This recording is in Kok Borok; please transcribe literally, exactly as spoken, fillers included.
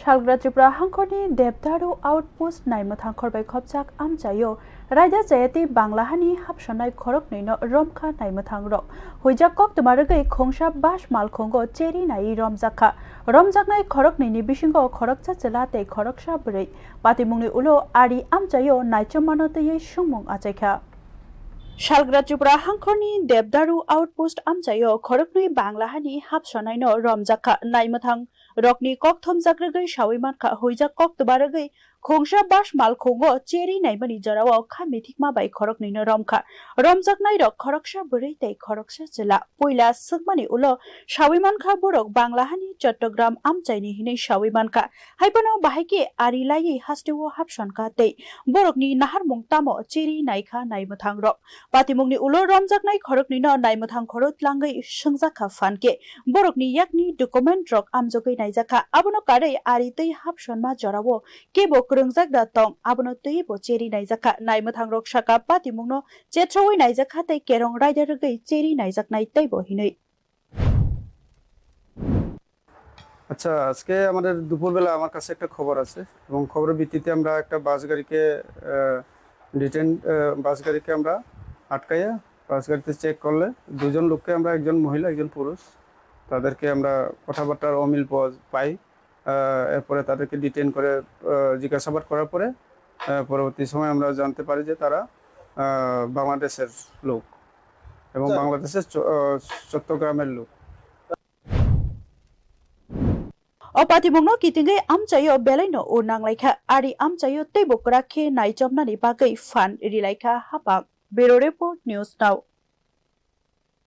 Salgra Tripura hangkhorni Debdaru outpost naimwthang khorbai khopjak amchaio raida chayatwi Bangla hani hapsonai khoroknwino romkha naimwthangrok. Huijak koktwma rwgwi khongsa bus malkhungo cheri naiwi romjakha. Romjaknai khoroknwini bisingo khoroksa chwla tei khoroksa bwrwi. Patimungni ulo ari amchaio naichomano twiwi sungmung achaikha. Salgra Tripura hangkhorni Debdaru outpost amchaio khoroknwi Bangla hani hapsonaino romjakha naimwthang rokni kok thumjak rwgwi sawi mankha, huijak koktwma rwgwi khungsa bus malkhungo cheri naimani jorao kha mithikma bai khoroknwino romkha. Romjaknairok khoroksa bwrwi tei khoroksa chwla. Puila swkmani ulo sawi mankha borok Bangla hani Chattogram amchaini hinwi sawi mankha. Haiphano bahai khe ari laiwi hasteo hapsonkha tei borokni naharmung tamo cheri naikha naimwthangrok. Patimungni ulo romjaknai khoroknwino naimwthang khoro tlangwi swngjakha phan khe borokni yakni document rok amjogwi naijakha. Abono karwi ari tei hapsonma jorao kebo kwrwngjak da tong, abono twibo cheri naijakha. Naimwthangrok saka patimungno chetrowi naijakha tei kerong raida rwgwi cheri naijaknai teibo hinwi. আচ্ছা, আজকে আমাদের দুপুরবেলা আমার কাছে একটা খবর আছে এবং খবরের ভিত্তিতে আমরা একটা বাস গাড়িকে, আহ, ডিটেন, আহ, বাস গাড়িকে আমরা আটকাইয়া বাস গাড়িতে চেক করলে দুজন লোককে আমরা, একজন মহিলা, একজন পুরুষ, তাদেরকে আমরা কথাবার্তার অমিল পাওয়া, পাই। আহ, এরপরে তাদেরকে ডিটেন করে, আহ, জিজ্ঞাসাবাদ করার পরে, আহ, পরবর্তী সময় আমরা জানতে পারি যে তারা, আহ, বাংলাদেশের লোক এবং হ্যাঁ। বাংলাদেশের চ-, আহ, চট্টগ্রামের লোক। O patimungno kitingwi amchaio belaino ur nanglaikha. Ari amchaio teibo kwrak khe naichomnani bagwi phan rilaikha hapang. Bureau Report, News Now.